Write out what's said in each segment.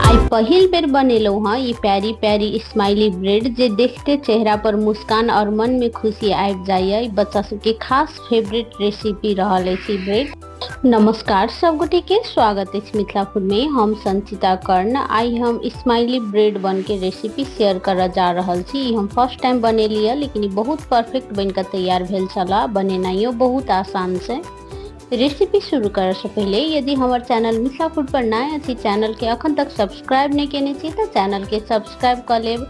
आइ पहिल बेर बनेलहुँ हँ ई प्यारी प्यारी स्माइली ब्रेड, जे देखते चेहरा पर मुस्कान और मन में खुशी आबि जाइए। ई बच्चा सबके खास फेवरेट रेसिपी रहल अछि ई ब्रेड। नमस्कार सब गोटे के स्वागत अछि मिथिला फूड में। हम संचिता कर्ण। आइ हम स्माइली ब्रेड बन के रेसिपी शेयर करऽ जा रहल छी। ई हम फर्स्ट टाइम बनेलियै, लेकिन ई बहुत परफेक्ट बन के तैयार भेल छला। बनेनाइयो बहुत आसान छै। रेसिपी शुरू करऽ से पहिले यदि हमर चैनल मिथिला फूड पर नया अछि, चैनल के अखन तक सब्सक्राइब नहि केने छी तऽ चैनल के सब्सक्राइब कऽ लेब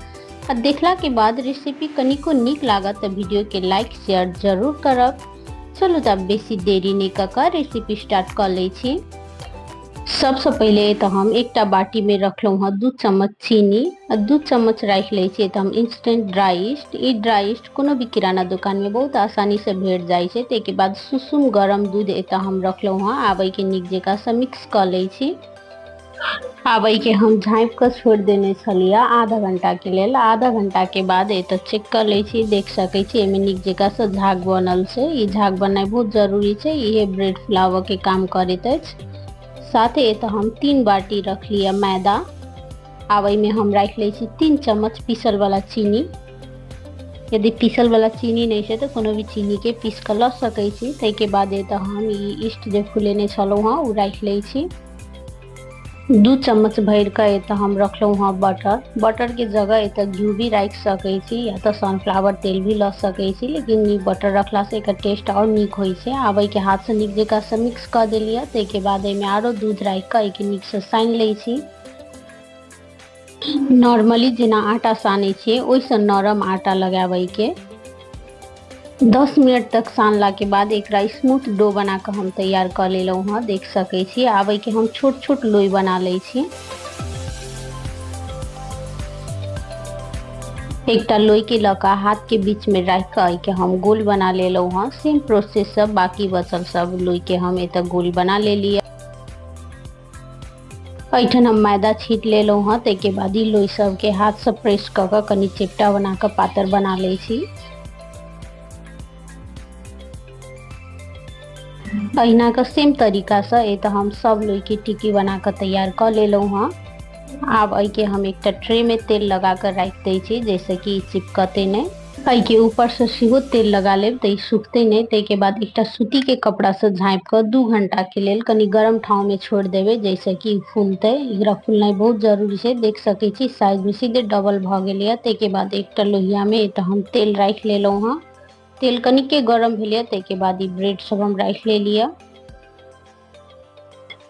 आ देखला के बाद रेसिपी कनिको नीक लागत तऽ वीडियो के लाइक शेयर जरूर करब। चलू तऽ आब बेसी देरी नहि कऽ कऽ रेसिपी स्टार्ट कऽ लै छी। सबसँ पहिले तऽ हम एकटा बाटीमे रखलहुँ हँ 2 चम्मच चीनी आ 2 चम्मच राखि लै छियै तऽ हम इंस्टेंट ड्राई ईस्ट। ई ड्राई ईस्ट कोनो भी किराना दोकानमे बहुत आसानीसँ भेट जाइ छै। ताहिके बाद सुसुम गरम दूध एतऽ हम रखलहुँ हँ। आब एहिके नीक जकाँसँ मिक्स कऽ लै छी। आब एहिके हम झाँपि कऽ छोड़ि देने छलियै आधा घंटाके लेल। आधा घंटाके बाद एतऽ चेक कऽ लै छी। देख सकै छी एहिमे नीक जकाँसँ झाग बनल छै। ई झाग बननाइ बहुत जरूरी छै, इहे ब्रेड फुलाबऽके काम करैत अछि। साथे एतऽ हम 3 बाटी रखलियै मैदा। आब एहिमे हम राखि लै छी 3 चम्मच पीसलवला चीनी। यदि पीसलवला चीनी नहि छै तऽ कोनो भी चीनीके पीस कऽ लऽ सकै छी। ताहिके बाद एतऽ हम ई ईस्ट जे फुलेने छलहुँ हँ ओ राखि लै छी। 2 चम्मच भरि कऽ एतऽ हम रखलहुँ हँ बटर। बटरके जगह एतऽ घी भी राखि सकै छी या तऽ सनफ्लावर तेल भी लऽ सकै छी, लेकिन ई बटर रखलासँ एकर टेस्ट आओर नीक होइ छै। आब एहिके हाथसँ नीक जकाँसँ मिक्स कऽ देलियै। ताहिके बाद एहिमे आरो दूध राखि कऽ एहिके नीकसँ सानि लै छी। नॉर्मली जेना आटा सानै छियै ओहिसँ नरम आटा लगाबैके। 10 मिनट तक सानला के बाद एकरा स्मूथ डो बना कऽ हम तैयार कऽ लेलहुँ हँ। देख सकै छी। आब एहिके हम छोट छोट लोई बना लै छी। एकटा लोई के लऽ कऽ हाथ के बीच में राखि कऽ एहिके हम गोल बना लेलहुँ हँ। सेम प्रोसेस से बाकी बचल सब लोई के हम एतऽ गोल बना लेलियै। एहिठाम हम मैदा छीट लेलहुँ हँ। ताहिके बाद ई लोई सबके हाथसँ प्रेस कऽ कऽ कनि चेपटा बना कऽ पातर बना लै छी। अहिना के सेम तरीकासँ एतऽ हम सब लोईके टिक्की बना कऽ तैयार कऽ लेलहुँ हँ। आब एहिके हम एकटा ट्रेमे तेल लगा कऽ राखि दै छी, जाहिसँ कि ई चिपकतै नहि। एहिके ऊपरसँ सेहो तेल लगा लेब तऽ ई सुखतै नहि। ताहिके बाद एकटा सूतीके कपड़ासँ झाँपि कऽ 2 घंटाके लेल कनि गरम ठाँवमे छोड़ि देबै, जाहिसँ कि ई फूलतै। एकरा फूलनाइ बहुत जरूरी छै। देख सकै छी साइजमे सीधे डबल भऽ गेलैए। ताहिके बाद एकटा लोहियामे एतऽ हम तेल राखि लेलहुँ हँ। तेल कनिके गरम भेलैए, ताहिके बाद ई ब्रेड सब हम राखि लेलियै।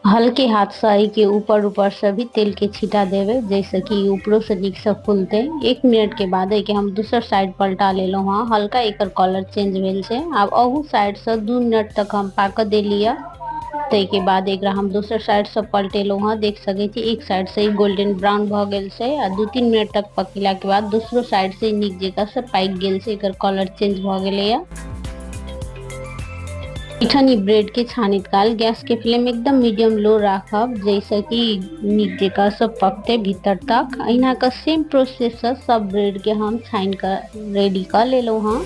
हल्के हाथसँ एहिके ऊपर ऊपरसँ भी तेलके छींटा देबै, जाहिसँ कि ऊपरोसँ नीकसँ फूलतै। 1 मिनटके बाद एहिके हम दोसर साइड पलटा लेलहुँ हँ। हल्का एकर कलर चेंज भेल छै। आब अहू साइडसँ 2 मिनट तक हम पाकऽ देलियै। ताहिके बाद एकरा हम दोसर साइडसँ पलटेलहुँ हँ। देख सकै छी एक साइडसँ ई गोल्डन ब्राउन भऽ गेल छै आ 2-3 मिनट तक पकेलाके बाद दोसरो साइडसँ ई नीक जकाँसँ पाकि गेल छै। एकर कलर चेंज भऽ गेलैए। एहिठाम ई ब्रेड के छानैत काल गैस के फ्लेम एकदम मीडियम लो राखब, जाहिसँ कि नीक जकाँ से पकतै भीतर तक। अहिना के सेम प्रोसेस से सब ब्रेड के हम छानि कऽ रेडी कऽ लेलहुँ हँ।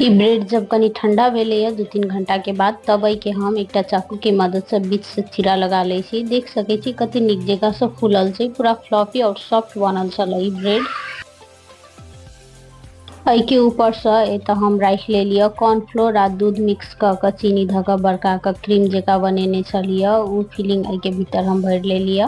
ई ब्रेड जब कनि ठंडा भेलैए 2-3 घंटा के बाद, तब एहिके हम एकटा चाकू के मदद से बीच से चीरा लगा लै छी। देख सकै छी कते नीक जकाँ से फूलल छै, पूरा फ्लफी और सॉफ्ट बनल छलै ई ब्रेड। एहिके ऊपरसँ एतऽ हम राखि लेलियै कॉर्नफ्लोर आ दूध मिक्स कऽ कऽ चीनी धऽ कऽ बड़का कऽ क्रीम जकाँ बनेने छलियै, ओ फिलिंग एहिके भीतर हम भरि लेलियै।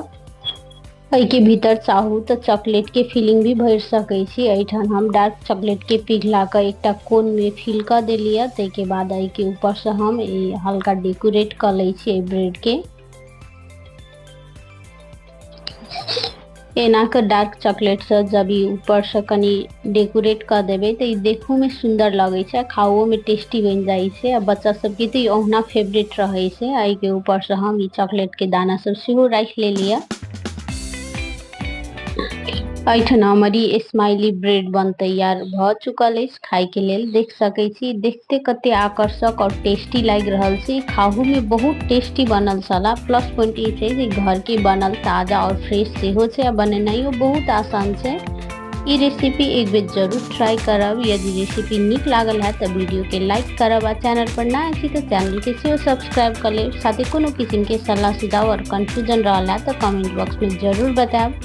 एहिके भीतर चाहू तऽ चॉकलेट के फिलिंग भी भरि सकै छी। एहिठाम हम डार्क चॉकलेट के पिघला कऽ एकटा कोन में फिल कऽ देलियै। ताहिके बाद एहिके ऊपरसँ हम ई हल्का डेकोरेट कऽ लै छी एहि ब्रेड के। एना कऽ डार्क चॉकलेटसँ जब ई ऊपरसँ कनि डेकोरेट कऽ देबै तऽ ई देखहोमे सुन्दर लगै छै आ खाओमे टेस्टी बनि जाइ छै आ बच्चा सबके तऽ ई ओहुना फेवरेट रहै छै। एहिके ऊपरसँ हम ई चॉकलेटके दाना सब सेहो राखि लेलियै। एहिठाम हमर ई स्माइली ब्रेड बन तैयार भऽ चुकल अछि खायके लेल। देख सकै छी देखते कते आकर्षक और टेस्टी लागि रहल छै। खाहू में बहुत टेस्टी बनल छला। प्लस पॉइंट ई छै जे घर के बनल ताजा और फ्रेश सेहो छै आ बनेनाइयो बहुत आसान छै। ई रेसिपी एक बेर जरूर ट्राई करब। यदि रेसिपी नीक लागल है तऽ वीडियो के लाइक करब आ चैनल पर नया छी तऽ चैनल के सेहो सब्सक्राइब कर लेब। साथे कोनो किसिम के सलाह सुझाव और कंफ्यूजन रहल है तऽ कमेंट बॉक्स में जरूर बतायब।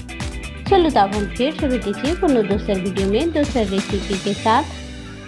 चलू तऽ आब हम फेर से भेटै छी कोनो दोसर वीडियो में दोसर रेसिपी के साथ।